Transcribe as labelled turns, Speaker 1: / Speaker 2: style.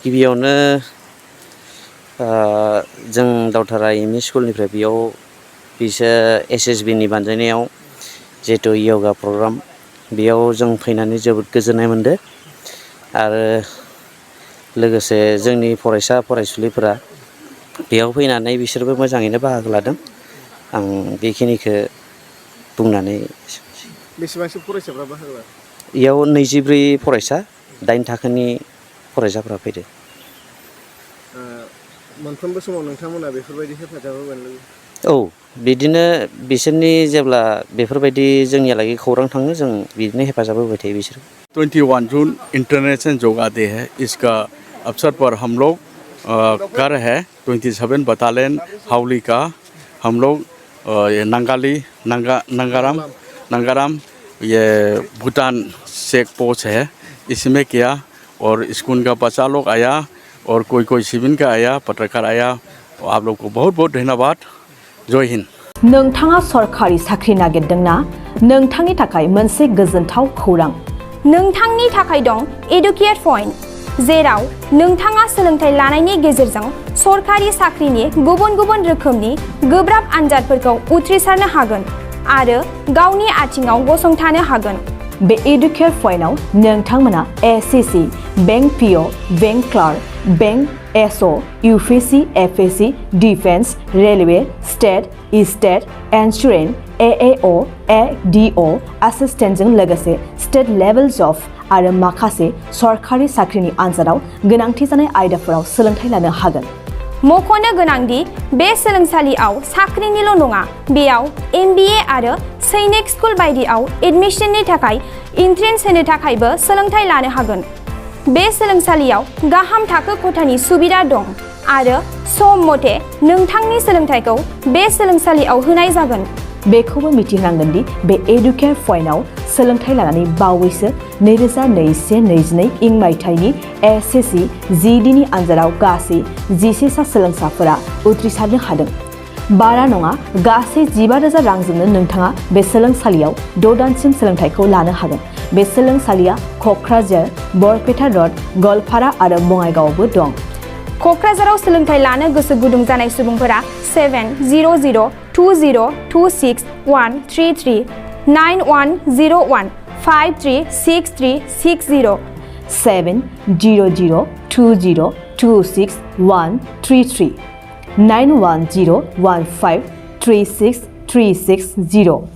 Speaker 1: गिबियावनो जों दावधारा एमइ स्कुलनिफ्राय बेयाव SSB नि बानजायनायाव जिहेतु योगा प्रग्राम बेयाव जों फैनानै जोबोद गोजोननाय मोनदों आरो लोगोसे जोंनि फरायसा फरायसुलिफोरा बेयाव फैनानै बिसोरबो मोजाङैनो बाहागो लादों आं बेखिनिखौ बुंनानै
Speaker 2: बेसेबांसो फरायसाफ्रा बाहागो लादों?
Speaker 1: इयाव 24 फरायसा 8 थाखोनि फरायसाफोरा फैदों।
Speaker 2: मोनफ्रोमबो समाव नोंथांमोना बेफोरबायदि हेफाजाब होगोन?
Speaker 1: औ बिदिनो बिसोरनि जेब्ला बेफोरबायदि जोंनियालागै खौरां थाङो जों बिदिनो हेफाजाब होबाय थायो बिसोर।
Speaker 3: 21 जून इंटरनेशनल योगा डे है। इसका अवसर पर हम लोग कर है 27 बटालियन हावली का हम लोग ये नंगाराम ये भूटान चेक पोस्ट है इसमें किया और स्कूल का बच्चा लोग आया और कोई सिविल का आया, पत्रकार आया। आप लोग को बहुत बहुत धन्यवाद। जय हिंद।
Speaker 4: नोंथाङा सरकारि साख्रि नागिरदोंना? नोंथांनि थाखाय मोनसे गोजोनथाव खौरां।
Speaker 5: नोंथांनि थाखाय दं एडुकेट पॉइंट, जेराव नोंथाङा सोलोंथाइ लानायनि गेजेरजों सरकारि साख्रिनि गुबुन गुबुन रोखोमनि गोब्राब आनजादफोरखौ उथ्रिसारनो हागोन आरो गावनि आथिङाव गसंथानो हागोन।
Speaker 4: बे एडुकेट पॉइन्टआव नोंथांमोना SCC, bank PO, bank clerk, bank SO, UPSC, FSC, defence, railway, state insurance, AAO, ADO, एसिस्टेन्टजों लोगोसे स्टेट लेभेल जब आरो माखासे सरकारि साख्रिनि आनजादाव गोनांथि जानाय आयदाफोराव सोलोंथाइ लानो हागोन।
Speaker 5: मख'नो गोनांदि बे सोलोंसालियाव साख्रिनिल' नङा, बेयाव MBA आरो सैनिक स्कुल बायदियाव एडमिशननि थाखाय एन्ट्रेन्स होनो थाखायबो सोलोंथाइ लानो हागोन। बे सोलोंसालियाव गाहाम थाखो खथानि सुबिदा दं आरो सम मथे नोंथांनि सोलोंथाइखौ बे सोलोंसालियाव होनाय जागोन।
Speaker 4: बेखौबो मिथिनांगोन दि बे एडुकेट पॉइन्टआव सोलोंथाइ लानानै बावैसो 2021-22 इं मायथाइनि SSC GD नि आनजादाव गासै 11 सा सोलोंसाफोरा उथ्रिसारनो हादों। बारा नङा, गासै 15,000 रांजोंनो नोंथाङा बे सोलोंसालियाव 6 दानसिम सोलोंथाइखौ लानो हागोन। बे सोलोंसालिया क'क्राझार, बरपेटा र'ड, गवालपारा आरो बङाइगावआवबो दं।
Speaker 5: क'क्राझाराव सोलोंथाइ लानो गोसो गुदुं जानाय सुबुंफोरा 70020263133 9101536360
Speaker 4: 70020263133 9101536360